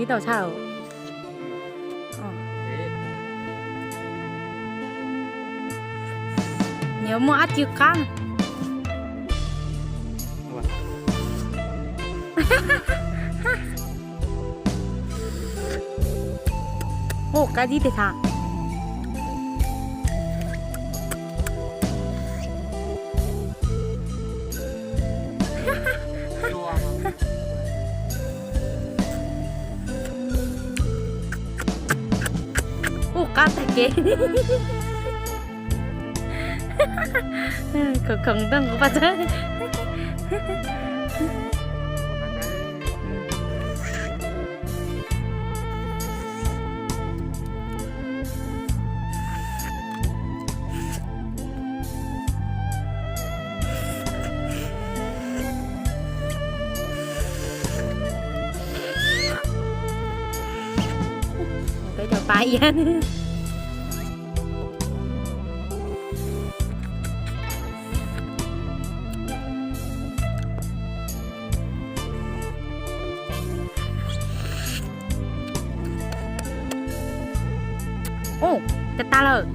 Ib tau tshaj. Nyias muaj dab tsi qab. Ua qab tib teg tha. Ub, qab tag kev. Khoom khoom ntuj nqus paj txawb. Peb cov pab iab. Ub, tag tag lawm.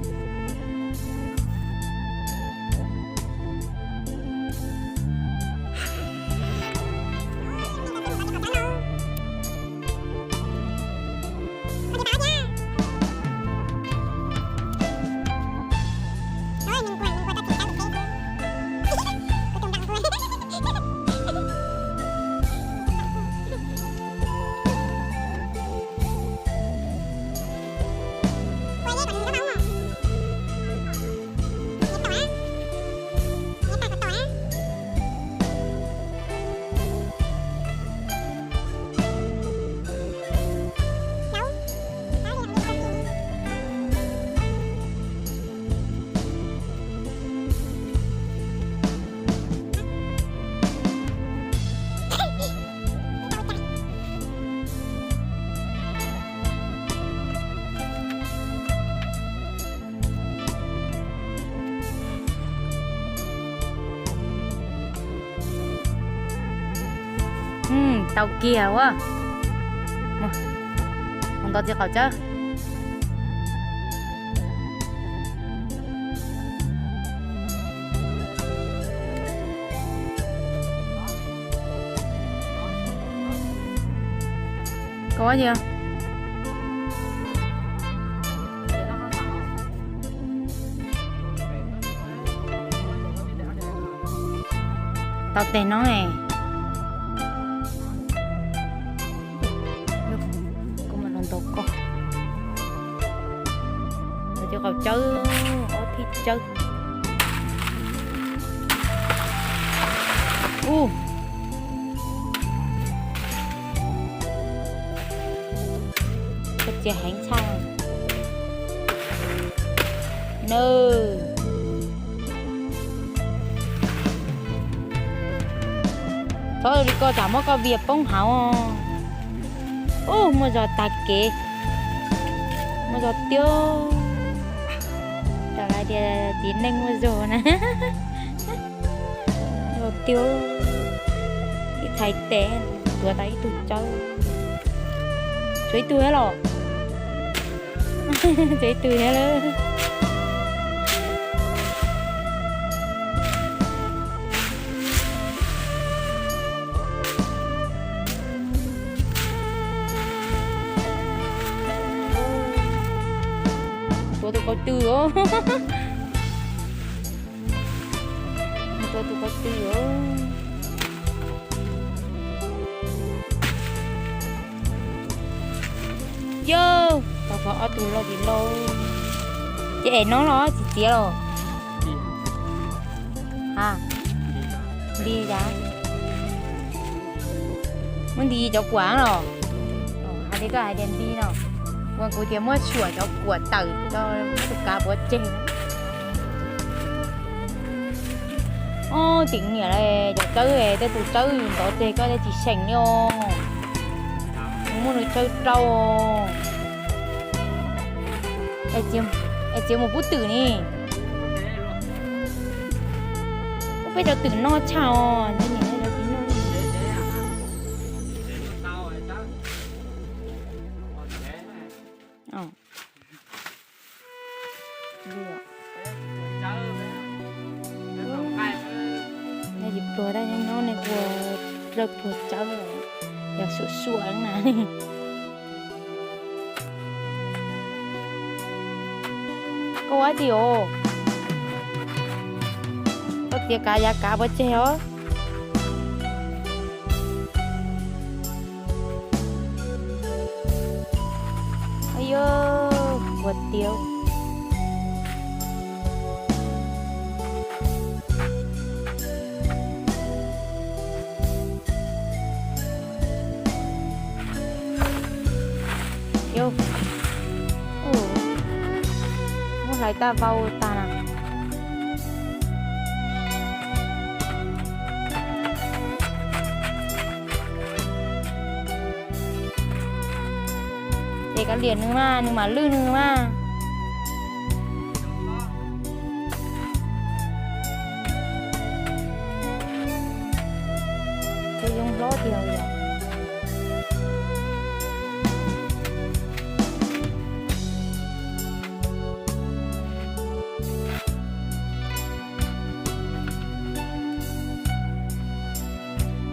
Tau kiag ua. Mus nto txiv qaum tsawb. Kov yog. Tau tes no. Kuv mam los ntaus koj. Cov qaum tsawb, ob thib tsawb. Ub, koj txias heev tshaj. Nawb. Txhob li koj tsam muab koj vias poob hauv. Ub, muaj zog tag kev. Muaj zog tiag. Tam lawv tias txiv neej muaj zog na. Muaj zog tiag. Ib txhais tes tuav tau ib tug tsawb. Tshuav ib tug thiab los? Tshuav ib tug thiab lawm. Tuav tus qau tw os. Tuav tus qau tw os. Yog, tau pom ob tug loj li loj. Ces es no los tsis txiav los? Ha, nti cas? Muab nti cov kuam los? Hais tias koj hais tias nti no, ua kuv tias muab suam cov kuam tawm rau muab tus kav puav tseg. Ob, tseem niam cov tsawb, tej tus tsawb ntov tseg koj thiaj tsis seem li os. Muaj nws tsawb rau. Es txiav mus pub twm ni. Ub, peb cov twm noj tshaj os. Nej tsis pluag tab nyob nyob nej ua dlawb pluag tsawb, yog suam suam na. Koj ua dab tsi os? Koj txiav kav yav kav pov tseg os. Yog ua tiag. Yog, muab hlais tag vau tag na. Ces kav liam nws mas, nws mam lwj nws mas. Ces zoo hlob tiag li.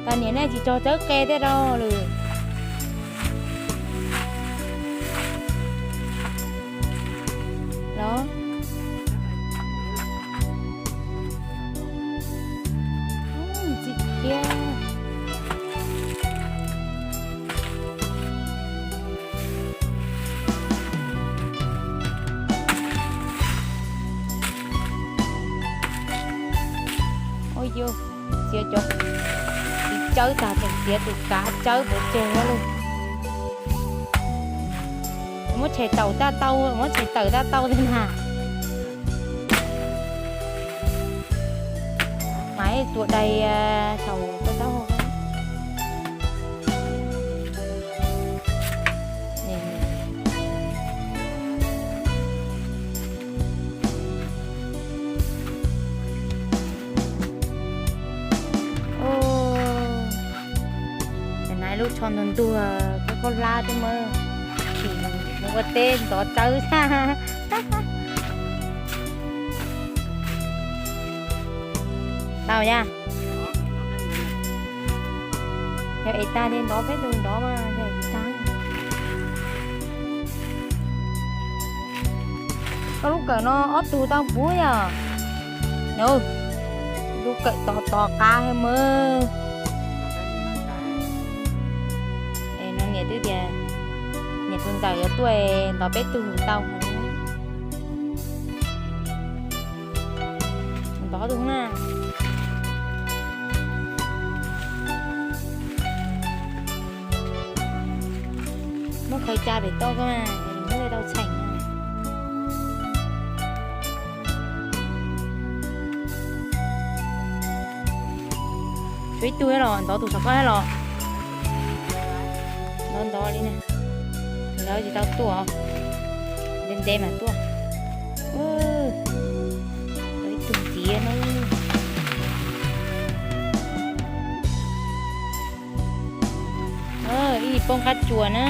Tag niam nej tsis tso tsawb qe tej rau lwm los. Ntxim tiag. Ua yog txiav cov txiv tsawb tag tseem txiav tus kav tsawb pov tseg lawm. Muab tshem tawm taj tau, muab tshem tawm taj tau li na. Mas tua dai saum koj taub hau. Cov no lub tsho ntuag ntuag, koj khaub hlab twb muab sim mus ua teb ntov tsawb xwb. Tau yog, yog es tag li ntov peb tus ntov mas yog es tag. Koj lub kawm no ob tug tau puv yog? Lub kawm tod tod qab heev mas. Es no niam twb tias niam tus ntxawm yuav tuaj ntov peb tug tau. Ntov tus na. Muab khaws tsa pem toj koj mas, muab tau txheem. Tshuav ib tug los ntov tus saum koj los. Ntov ntov li na. Lawv tsis tau tuaj, ntev ntev mas tuaj. Ib tug tiav no. Ib poob qab tsuas na.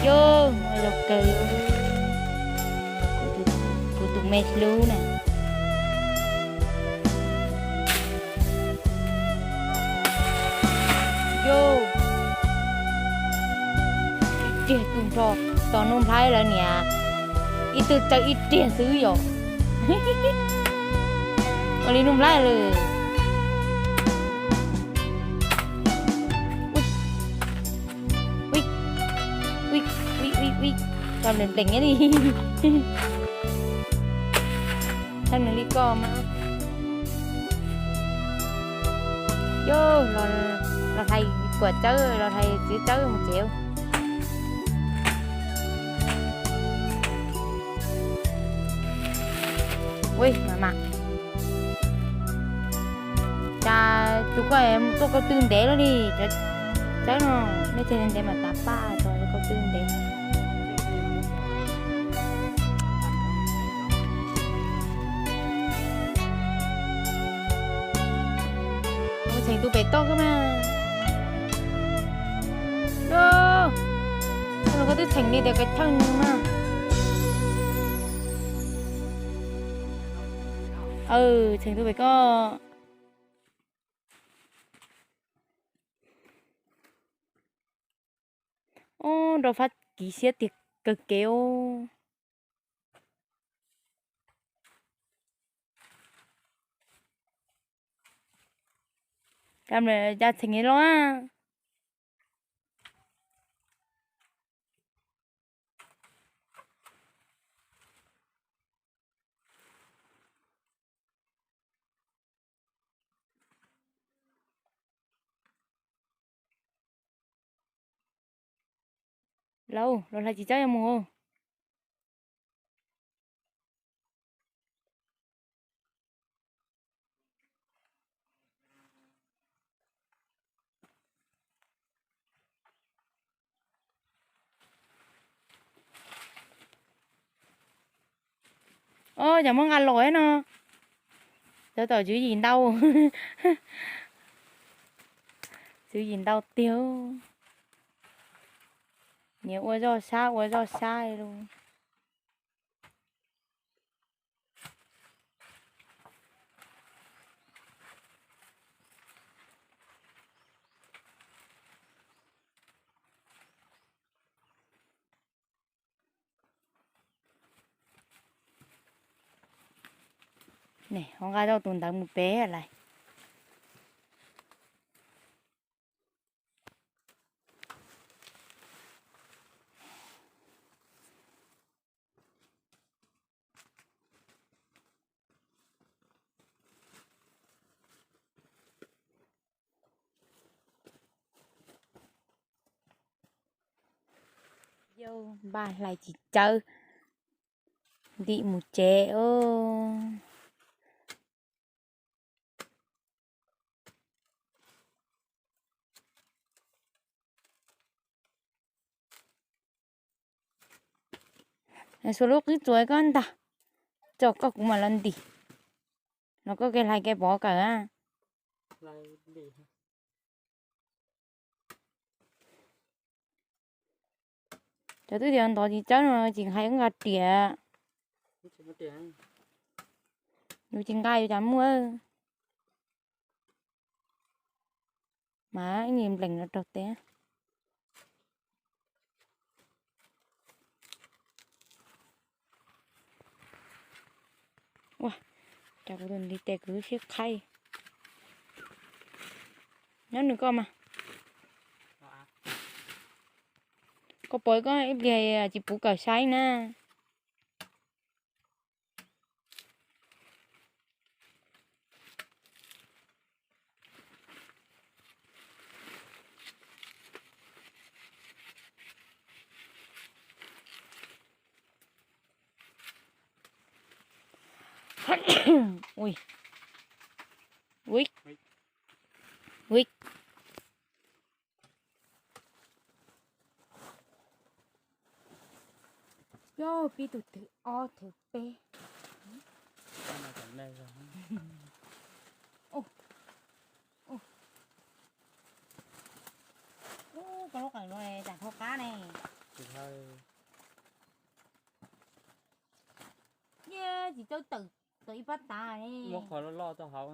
Yog, muaj zog kawg. Kuv tus me hlub na. Yog, ib riag tug nrho, tos Nuj Nplhaib lawv niam ib tug tsaws ib riag xwb yom. Ua li Nuj Nplhaib lawm. Ui, ui, ui, ui, ui, tso nplees nplees li. Thaj nws li koj mas. Yog, los hais kuam tsawb, los hais txiv tsawb mus tsev. Ui, mam mam. Cas tus koj tuaj kaum tw ntev lawm li, cov tsawb no nej tseg ntev mas tav paj tso kaum tw ntev. Mus txheem tus pem toj koj mas. Tseem li tias koj txheej na. Tseem tus pem ko. Ob, nrau fab kiv siab tiag kawg kev os. Cas txheem los. Lauj, los hlais tsis tsawb yuav mus. Ob, cov muab nqa los no. Cov tom tswv yim ntau. Tswv yim ntau tiag. Nyias ua zoj sab ua zoj sab li. Ne, ho nqa rau tus ntawd mus pem lawm. Yau npaj hlais tsis tsawb, ntim mus tsev os. Xuas lub qwb txuas koj ntag, tso koj kuv mam los ntim. Los koj ke hlais ke pov kawm a. Cov twb tias ntov tsis tsawb no tsis hais nqa riam. Yus tsis nqa yus cas muaj. Mas ib nplees no raug teb. Ua, cas kuv tus ntiv tes kuv lub siab qhaib. Nyob nws koj mas. Koj pov koj ib pliag tsis puv kawm saib na. Ui. Ui. Ui. Yog pib tus thib ob thib peb. Ub, koj lub qees no tsam thau qab ne. Yeej tsis txawj tawm tau ib pab tas ne. Muab qhov loj loj tau hauv,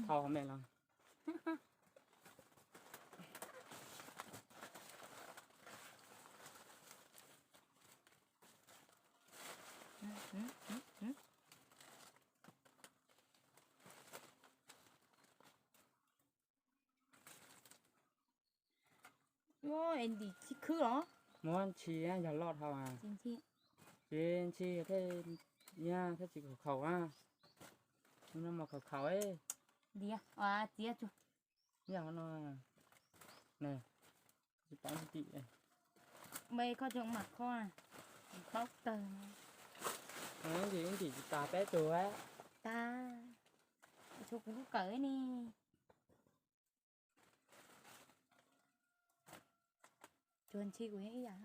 thau hauv me los. Muab es ntim txhij khwb los? Muab ntshis yog loj dhau. Tsis ntshis thiaj, thiaj tsis khaum khaum na. No mas khaum khaum. Ntim, txiav tsuag. Yog no, ne, tsis paub ntim. Koj tseem mam kho, paub kawg. Ntim, ntim tsis tas peb tug. Tas, tshuav kuv lub kawm ne. Tsuas ntshis kuv ib yam.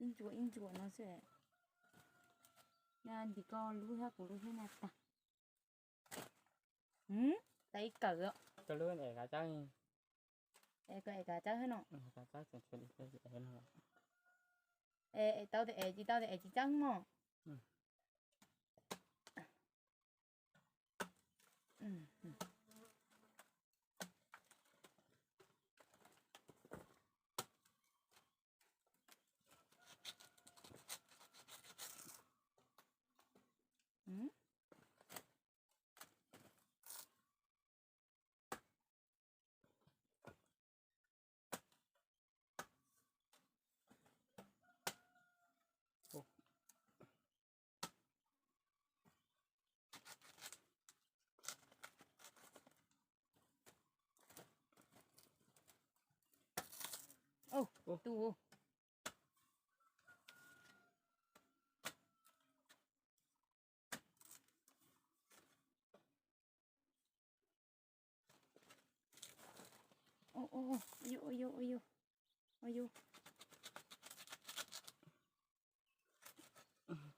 Ib ntsuas ib ntsuas no xwb. Ntim koj lub thiab kuv lub thiab na tas. Tau ib kawm. Es kav tsawb no. Es tau es tsis tau es tsis txeeb mog.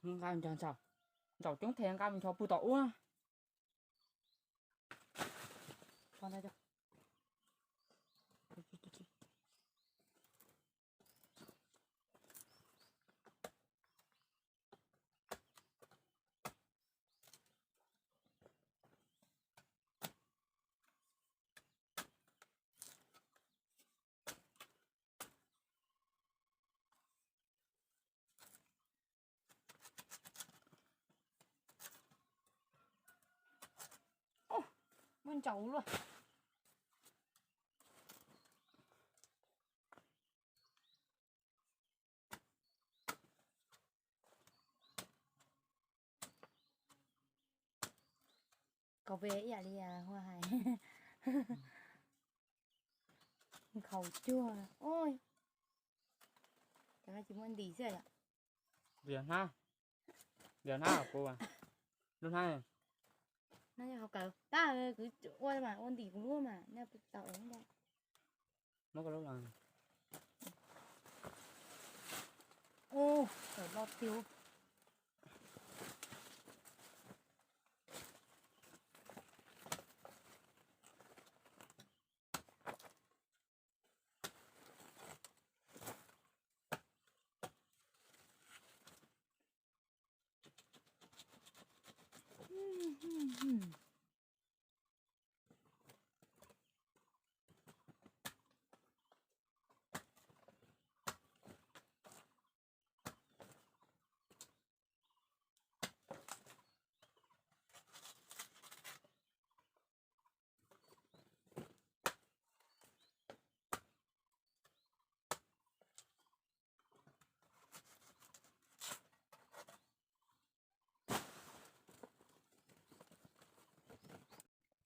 Nqa ncho ntshaus, ntaus coob thiaj nqa ncho pw tom ub. Muaj ntsaum luaj. Kaus pem ib yam li hu hais. Nkhaus cuag. Cov no tsis muaj ntim xwb yom. Vias hnab, vias hnab kuv, lub hnab. No yog hauv kawm tab kuv ua mas ua ntim kuv lub mas nej tau es muab koj lub los. Ub, kawm lo tiag.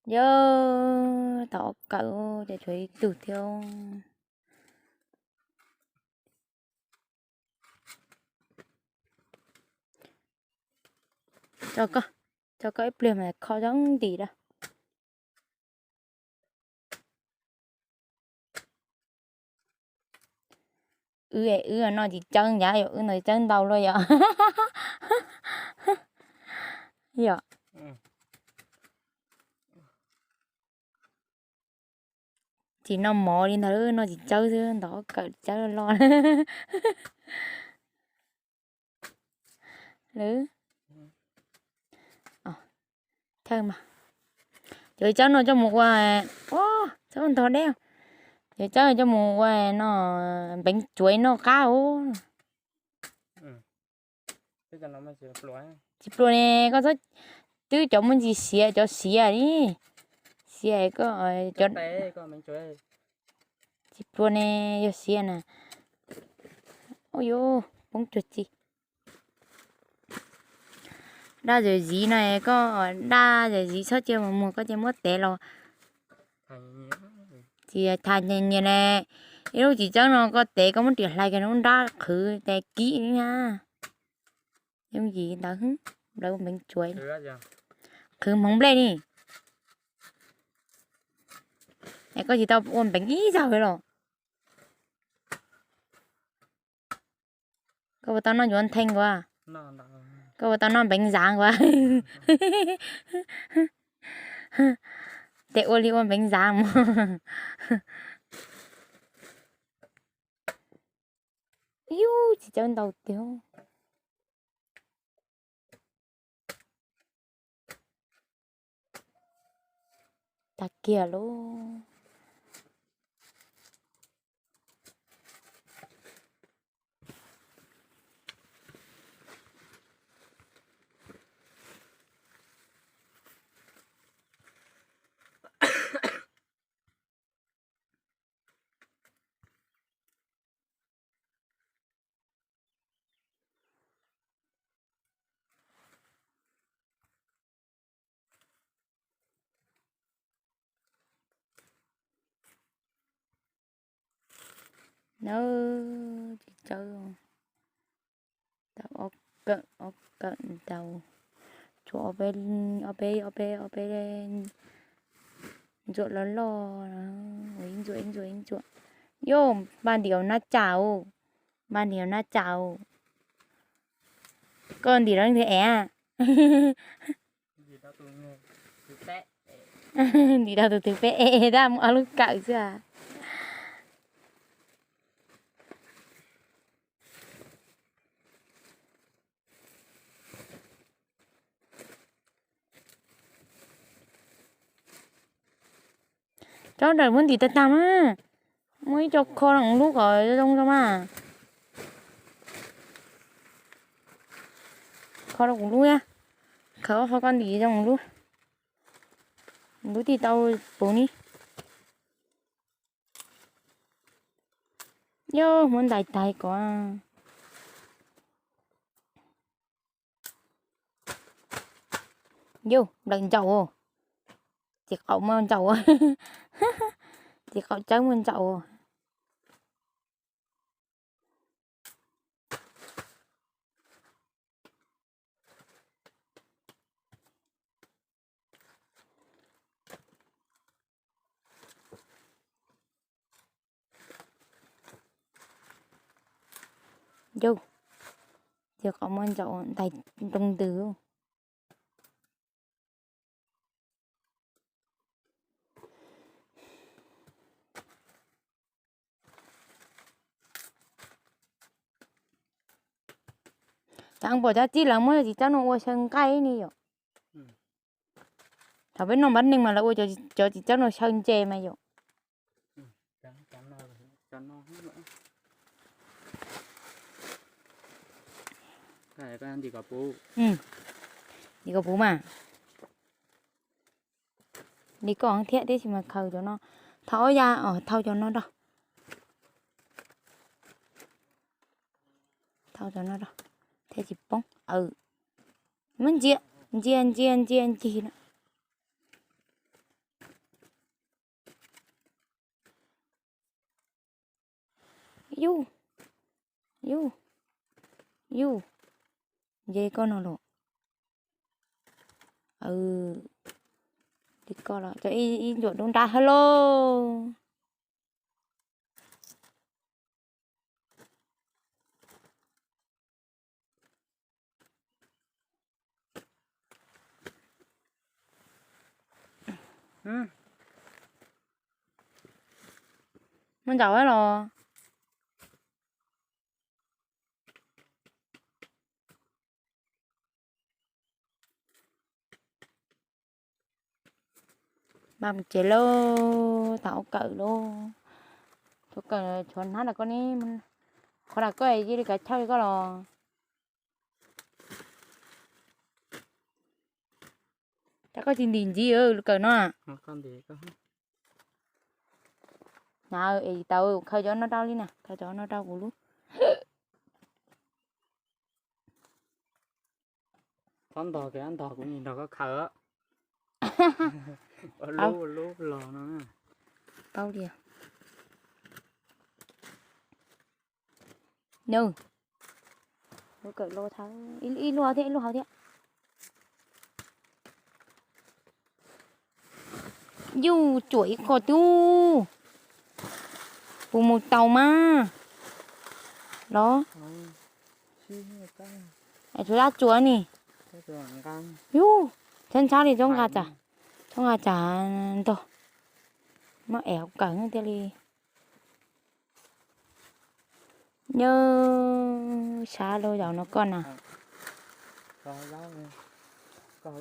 Yog tau ob kawm ces tshuav ib tug thiab. Tso koj ib pliag mas kho zoo ntim da. Wb, wb no tsis tsawb ncav yom, wb no tsis tsawb ntau luaj yom. Yom. Tsis noj mov li ntag, noj txiv tsawb xwb, ntov kawm tsawb loj loj. Lawv, thawj mas, cov tsawb no coj mus ua, tsawb ntog deb, cov tsawb coj mus ua no, npeev tsuav noj qab os. Tsis pluas ne, koj txhob, twb cov muaj ntsis siav, cov siav li, siav koj, tsis pluas ne, yog siav na. Ua yuv poob tsuag tsi. Daj zam ziv no, koj daj zam ziv txhob cia mus muag, koj cia muab tev los. Tsis tas nyias nyias ne, ib lub txiv tsawb no koj tev koj muab riam hlais kiag lub nrab qhwv tes kib li na. Yooj yim ntawd, nplawv npeev tsuav, qhwv hmoov nplej ni. Es koj tsis tau ua npeev ib zaug los? Koj puas tau noj ncuav ntheej nkuav? Koj puas tau noj npeev zav nkuav? Tes ua li ua npeev xav mog. Yus tsis cawb ntau tiag. Tag kiag lauj. Nawb, tsis cawb. Tau ob kawm, ob kawm ntau. Tshuav ob peb, ob peb, ob peb, ob peb ntsuam loj loj. Ib ntsuam, ib ntsuam, ib ntsuam. Yus npaj ntim nab tsau, npaj ntim nab tsau. Koj ntim rau leej twg es? Ntim rau tus twg peb es, tab muaj ob lub kawm xwb. Tsob ntawm muab ntim tag tag mas, muab ib co kho rau lub kom zoo rau mas. Kho rau kuv lub, khaws ob qho koj ntim zoo lub, lub tij tau puv ni. Yus muab ntais tais kom. Yus nplawm ntsaum. Txiv qaum muaj ntsaum. Txiv qaum tsawb muaj ntsaum. Yus, txiv qaum muaj ntsaum ntais nroo ntws. Cas pom cov txij lawv muab cov txiv tsaub no ua xyaw nqaij ni yom. Thaum peb noj npab neeg mas lawv ua cov txiv tsaub no xyaw ntses mas yom. Ntim kom puv mas. Li koj thiab, tiam sis mas khaws cov no, thau ob ya, thau cov no rau. Thau cov no rau thiaj tsis poob. Muab ntsia, ntsia ntsia ntsia ncig no. Yus, yus, yus, nce koj no los. Li koj los cov ib ntsuam dub nrab hawb lauj. Muaj ntsaum los. Npaj mus tsev lauj, tau ua kawm lauj. Tshuav kawm, tshuav hnab rau koj ne, qhov rau koj cia li kav chawj koj los. Cas koj tsis ntim ntxiv lub kawm no? Hnav es tau khaws cov no rau li na, khaws cov no rau kuv lub. Txhob ntog kiag, ntog kuv nim nrog koj khaws. Lub, lub los no. Paub li. Nws, lub kawm los thawb ib lub hauv thiab, ib lub hauv thiab. Yus tsuam ib qho tub, puas mus tau mas los. Tshuav dab tsuas ni. Yus, txhob ntshab li, txhob nqa tsam, Muab nqa tsam ntog, muab ev hauv kawm thiaj li. Nyob sab lub zaum no koj na.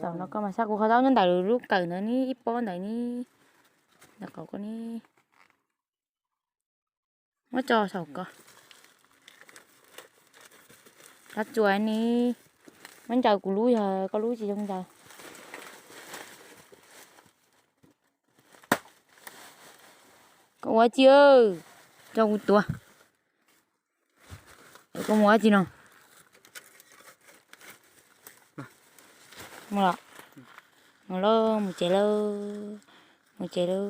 Zaum no koj mas sab kuv kho zaub nyob ntawm lub kawm ntawd ni, ib pob ntawd ni. Ntawm qaum koj ni. Muab tso saum ko. Rab tsuas ni. Muab ncaws kuv lub, yog koj lub tsis zoo ncaws. Koj ua tsi, tso kuv tuav. Koj mus ua tsi no? Mus los, mus lawm, mus tsev lawm, mus tsev lawm.